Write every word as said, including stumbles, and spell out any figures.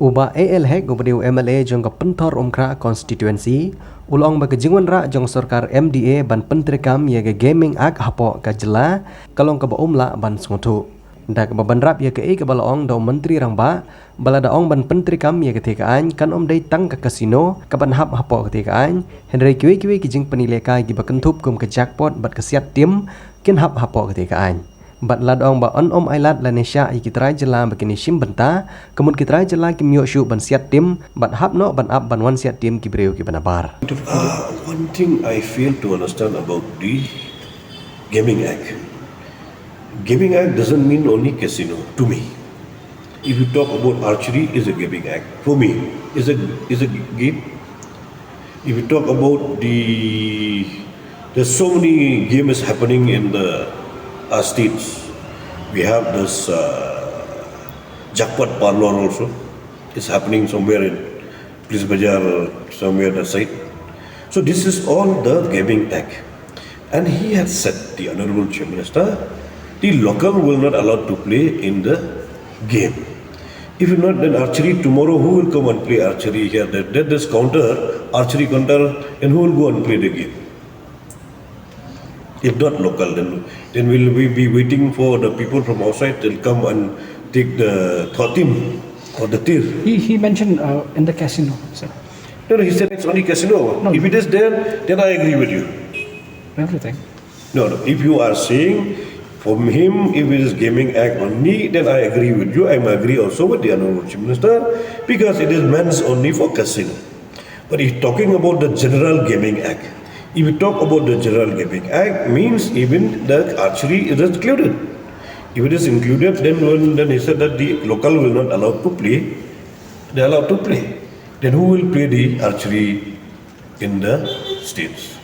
U Bah A L Hek, uba dei u M L A jong ka Pynthorumkhrah constituency, u la ong ba ka jingwanrah jong sorkar M D A ban pyntreikam ïa ka Gaming Act hapoh ka jylla ka long kaba um lah ban sngewthuh. Da kaba ban rap ïa kaei kaba la ong da u Myntri Rangbah, ba lada ong ban pyntreikam ïa katei ka aiñ, kan ym dei tang ka casino kaban hap hapoh katei ka aiñ, hynrei kiwei kiwei ki jingpynilekai kiba kynthup kum ka jackpot bad ka siat tim kin hap hapoh katei ka aiñ. Bad lada ong ba yn ym ailad lane shah ïa ki trai jylla ba kin ïashim bynta, ka mut ki trai jylla kim ïoh shuh ban siat tim bad hap noh ban ap ban wan siat tim ki briew kiba nabar. Uh, one thing I fail to understand about the Gaming Act. Gaming Act doesn't mean only casino to me. If you talk about archery, is a gaming act for me. Is a is a game. If you talk about the, there's so many games happening in the our states. We have this uh, jackpot parlor also. It's happening somewhere in Police Bazar, somewhere that side. So this is all the Gaming Act. And he had said, the Honorable Chief Minister, the local will not allowed to play in the game. If not, then archery tomorrow, who will come and play archery here? That, that this counter, archery counter, and who will go and play the game? If not local, then then will we be waiting for the people from outside? They'll come and take the thotim or the tir. He, he mentioned uh, in the casino, sir. No, no, he said it's only casino. No. If it is there, then I agree with you. Everything. No, no. If you are saying from him, if it is Gaming Act only, then I agree with you. I agree also with the Honorable Chief Minister because it is meant only for casino. But he's talking about the General Gaming Act. If you talk about the General Gaming Act, means even the archery is included. If it is included, then when, then he said that the local will not allow to play. They are allowed to play. Then who will play the archery in the states?